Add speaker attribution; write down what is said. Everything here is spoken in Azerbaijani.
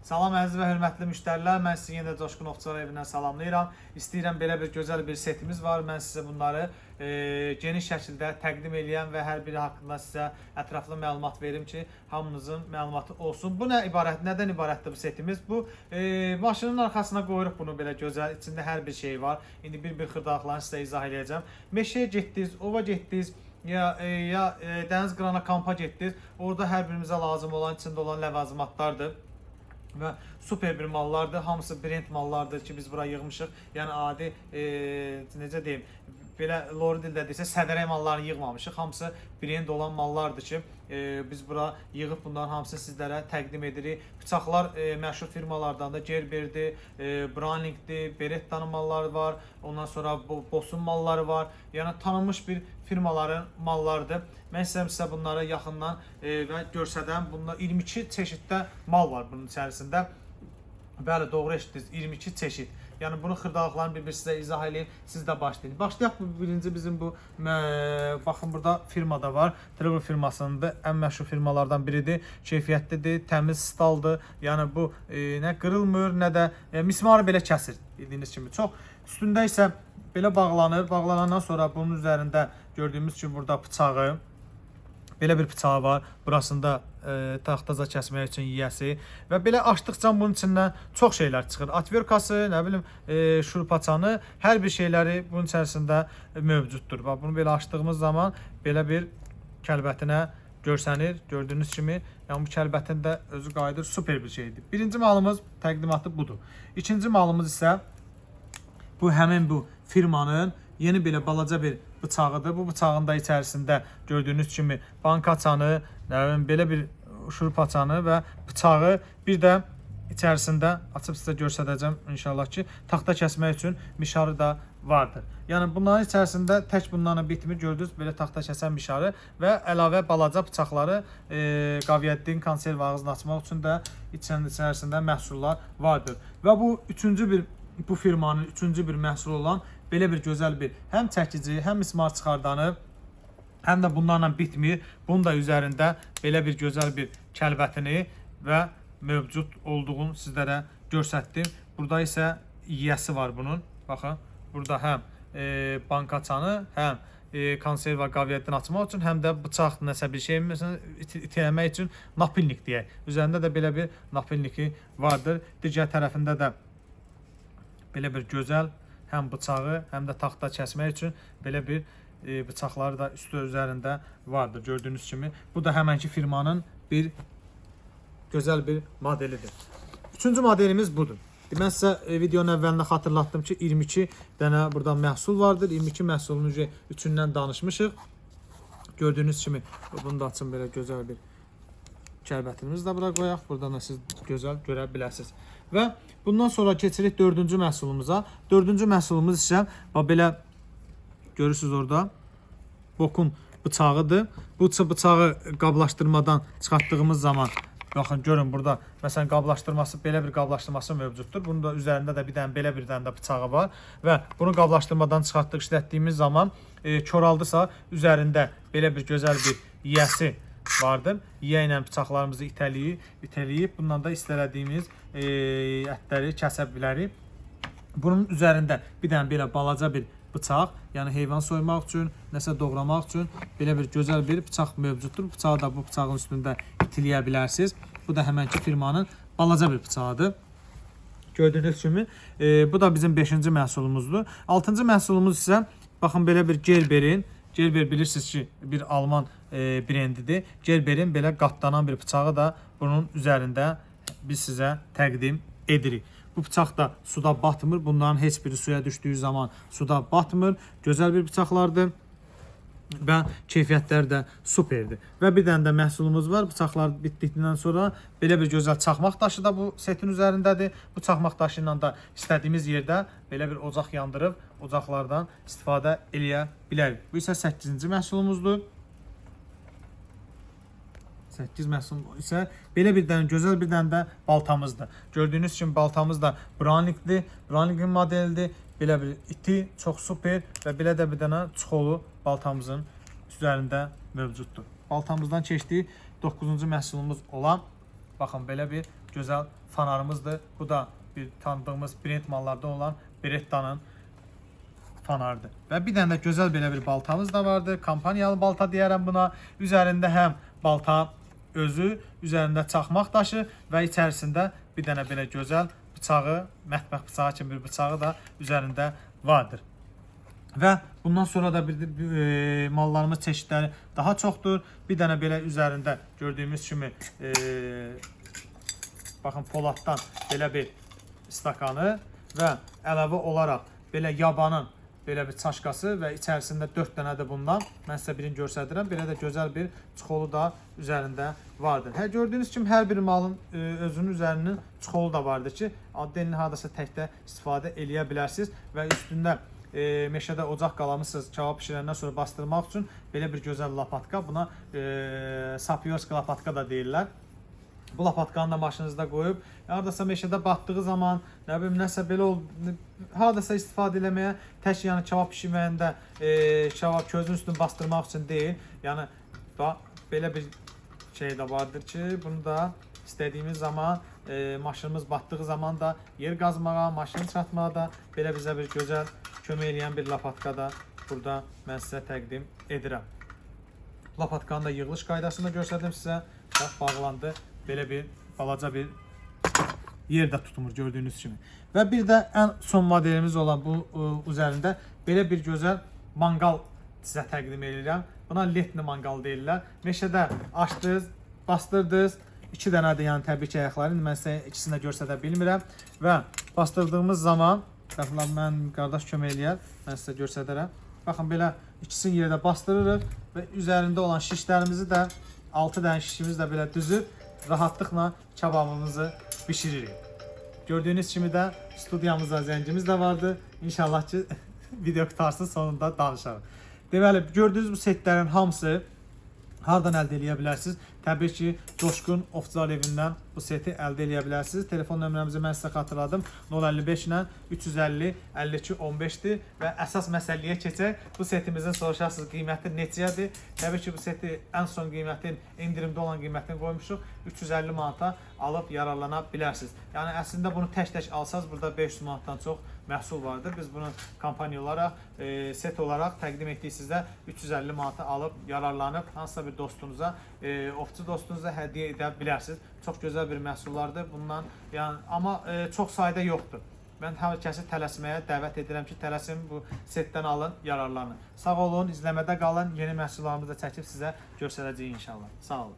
Speaker 1: Salam əziz və hörmətli müştərilər, mən sizi yenə də Coşqun Ovçular evindən salamlayıram. İstəyirəm belə bir gözəl bir setimiz var. Mən sizə bunları geniş şəkildə təqdim eləyəm və hər biri haqqında sizə ətraflı məlumat verim ki, hamınızın məlumatı olsun. Bu nə ibarət, nədən ibarətdir bu setimiz? Bu maşının arxasına qoyuruq bunu belə gözəl, içində hər bir şey var. İndi bir-bir xırdalıqlarını sizə izah eləyəcəm. Meşəyə getdiniz, ova getdiniz, ya dəniz qırağına kampa getdiniz. Orada hər birimizə lazım olan, içində olan ləvazimatlardır və super bir mallardır. Hamısı brend mallardır ki, biz bura yığmışıq. Yəni adi necə deyim, belə lori dildə desə sədərək mallarını yığmamışıq. Hamısı brend olan mallardır ki, biz bura yığıb bunların hamısını sizlərə təqdim edirik. Bıçaqlar məşhur firmalardan da Gerberdir, Browningdir, Beretta'nın malları var. Ondan sonra Boss'un malları var. Yəni tanınmış bir firmaların mallarıdır. Mən istəyirəm sizə bunları yaxından və göstərəm. Bunda 22 çeşiddə mal var bunun içərisində. Bəli, doğru eşitdiniz. 22 çeşid. Yəni bunu xırdalıqlarını bir-bir sizə izah eləyim, siz də başlayın. Başlayaq bu birinci bizim bu baxın burada firma da var. Trevor firmasındır. Ən məşhur firmalardan biridir. Keyfiyyətlidir, təmiz staldır. Yəni bu nə qırılmır, nə də mismarı belə kəsir bildiyiniz kimi. Çox üstündə isə belə bağlanır. Bağlanandan sonra bunun üzərində gördüyümüz kimi burada bıçağı, belə bir bıçağı var. Burasında taxtaca kəsmək üçün yiyəsi və belə açdıqca bunun içindən çox şeylər çıxır. Atverkası, nə bilim, şurupaçanı, hər bir şeyləri bunun içərisində mövcuddur. Bax bunu belə açdığımız zaman belə bir kəlbətinə görsənir. Gördüyünüz kimi, yəni bu kəlbətin də özü qayıdır, super bir şeydir. Birinci malımız təqdimatı budur. İkinci malımız isə bu həmin bu firmanın yeni belə balaca bir bıçağıdır. Bu bıçağın da içərisində gördüyünüz kimi bankaçanı, nə bilim belə bir şurupaçanı və bıçağı, bir də içərisində açıb sizə göstərəcəm inşallah ki, taxta kəsmək üçün mişarı da vardır. Yəni bunların içərisində tək bunlarla bitmir. Gördünüz belə taxta kəsən mişarı və əlavə balaca bıçaqları qaviyyəddin konserv ağzını açmaq üçün də içərisində məhsullar vardır. Və bu üçüncü bir bu firmanın üçüncü bir məhsulu olan belə bir gözəl bir həm çəkici, həm mismar çıxardanı, həm də bunlarla bitmir. Bunun da üzərində belə bir gözəl bir kəlbətini və mövcud olduğunu sizlərə göstərdim. Burada isə yiyəsi var bunun. Baxın, burada həm bankaçanı, həm konserva qaviyyətini açmaq üçün, həm də bıçaq nəsə bir şey məsələn itələmək üçün napilnik deyək. Üzərində də belə bir napilniki vardır. Digər tərəfində də belə bir gözəl həm bıçağı, həm də taxta kəsmək üçün belə bir bıçaqları da üstü üzərində vardır gördüyünüz kimi. Bu da həmənki firmanın bir gözəl bir modelidir. Üçüncü modelimiz budur. Mən sizə videonun əvvəlində xatırlatdım ki, 22 dənə burada məhsul vardır. 22 məhsulun üçündən danışmışıq. Gördüyünüz kimi bunu da açın, belə gözəl bir kəlbətimizi də bura qoyaq. Buradan da siz gözəl görə bilərsiniz. Və bundan sonra keçirik dördüncü məhsulumuza. Dördüncü məhsulumuz isə bax belə görürsüz orada Bokun bıçağıdır. Bu bıçağı qablaşdırmadan çıxartdığımız zaman baxın görün burada məsələn qablaşdırması belə bir qablaşdırması mövcuddur. Bunun da üzərində də bir dənə belə bir dənə də bıçağı var və bunu qablaşdırmadan çıxartdıq, işlətdiyimiz zaman koraldısa üzərində belə bir gözəl bir yiyəsi vardır. Yiyə ilə bıçaqlarımızı itələyib bundan da istədiyimiz ətləri kəsə bilərik. Bunun üzərində bir dənə belə balaca bir bıçaq, yəni heyvan soymaq üçün, nəsə doğramaq üçün belə bir gözəl bir bıçaq mövcuddur. Bıçağı da bu bıçağın üstündə itiləyə bilərsiniz. Bu da həmənki firmanın balaca bir bıçağıdır. Gördüyünüz kimi bu da bizim 5-ci məhsulumuzdur. 6-cı məhsulumuz isə baxın belə bir Gerberin. Gerber bilirsiniz ki, bir Alman brendidir. Gerberin belə qatlanan bir bıçağı da bunun üzərində biz sizə təqdim edirik. Bu bıçaq da suda batmır. Bunların heç biri suya düşdüyü zaman suda batmır. Gözəl bir bıçaqlardır və keyfiyyətləri də superdir. Və bir dənə də məhsulumuz var. Bıçaqlar bitdikdən sonra belə bir gözəl çaxmaq daşı da bu setin üzərindədir. Bu çaxmaq daşı ilə də istədiyimiz yerdə belə bir ocaq yandırıb ocaqlardan istifadə eləyə bilərik. Bu isə 8-ci məhsulumuzdur. 8 məhsul isə belə bir dənə gözəl bir dənə də baltamızdır. Gördüyünüz kimi baltamız da Browning'dir. Browning'in modelidir. Belə bir iti, çox super və belə də bir dənə çuxolu baltamızın üzərində mövcuddur. Baltamızdan keçdik 9-cu məhsulumuz olan baxın belə bir gözəl fanarımızdır. Bu da bir tanıdığımız brend mallardan olan Beretta'nın fanarıdır. Və bir dənə də gözəl belə bir baltamız da vardır. Kampaniyalı balta deyərəm buna. Üzərində həm balta özü, üzərində çaxmaq daşı və içərisində bir dənə belə gözəl bıçağı, mətbəx bıçağı kimi bir bıçağı da üzərində vardır. Və bundan sonra da bir mallarımız çeşidləri daha çoxdur. Bir dənə belə üzərində gördüyümüz kimi baxın poladdan belə bir stakanı və əlavə olaraq belə yabanın belə bir çaşkası və içərisində 4 dənə də bundan. Mən sizə birini göstərirəm. Belə də gözəl bir çuxolu da üzərində vardır. Hər gördüyünüz kimi hər bir malın özünün üzərinin çuxolu da vardır ki, addenli hardasa təkdə istifadə eləyə bilərsiniz və üstündə meşədə ocaq qalamısınız, kabab bişirəndən sonra bastırmaq üçün belə bir gözəl lapatka. Buna sapyorska lapatka da deyirlər. Bu lapatkanı da maşınınızda qoyub, hardasa meşədə batdığı zaman, nə bilim, nəsə belə ol, hardasa istifadə eləməyə, tək yəni kabab bişirməyəndə kabab közün üstünü bastırmaq üçün deyil. Yəni da belə bir şey də vardır ki, bunu da istədiyimiz zaman maşınımız batdığı zaman da yer qazmağa, maşını çatmağa da belə bizə bir gözəl kömək eləyən bir lapatka da burada mən sizə təqdim edirəm. Lapatkanın da yığılış qaydasını göstərdim sizə. Bax, bağlandı. Belə bir balaca bir yer də tutmur gördüyünüz kimi. Və bir də ən son modelimiz olan bu üzərində belə bir gözəl manqal sizə təqdim edirəm. Buna letni manqal deyirlər. Meşədə açdınız, bastırdınız. 2 dənə də yəni təbii ki ayaqları. İndi mən sizə ikisini də göstərə bilmirəm. Və bastırdığımız zaman, dəfələ mən qardaş kömək eləyər, mən sizə göstərərəm. Baxın belə ikisini yerdə bastırırıq və üzərində olan şişlərimizi də 6 dənə şişimizi də belə düzüb rahatlıqla kababımızı bişiririk. Gördüyünüz kimi də studiyamızda zəngimiz də vardı. İnşallah ki video qutarsın sonunda danışarıq. Deməli gördüyünüz bu setlərin hamısı hardan əldə eləyə bilərsiniz? Təbii ki, Coşqun Ovçular Evindən bu seti əldə eləyə bilərsiniz. Telefon nömrəmizi mən sizə xatırladım. 055 ilə 350 52 15-dir və əsas məsələyə keçək. Bu setimizin soruşarsınız qiyməti neçəyədir? Təbii ki, bu seti ən son qiymətin, endirimdə olan qiymətini qoymuşuq. 350 manata alıb yararlana bilərsiniz. Yəni əslində bunu tək-tək alsaz burada 500 manatdan çox məhsul vardır. Biz bunu kampaniya olaraq, set olaraq təqdim etdik sizə 350 manata alıb yararlanıb hansısa bir dostunuza, ovçu dostunuza hədiyyə edə bilərsiniz. Çox gözəl bir məhsullardır. Bundan yəni amma çox sayda yoxdur. Mən hər kəsi tələsməyə dəvət edirəm ki, tələsin bu setdən alın, yararlanın. Sağ olun, izləmədə qalın. Yeni məhsullarımızı da çəkib sizə göstərəcəyik inşallah. Sağ olun.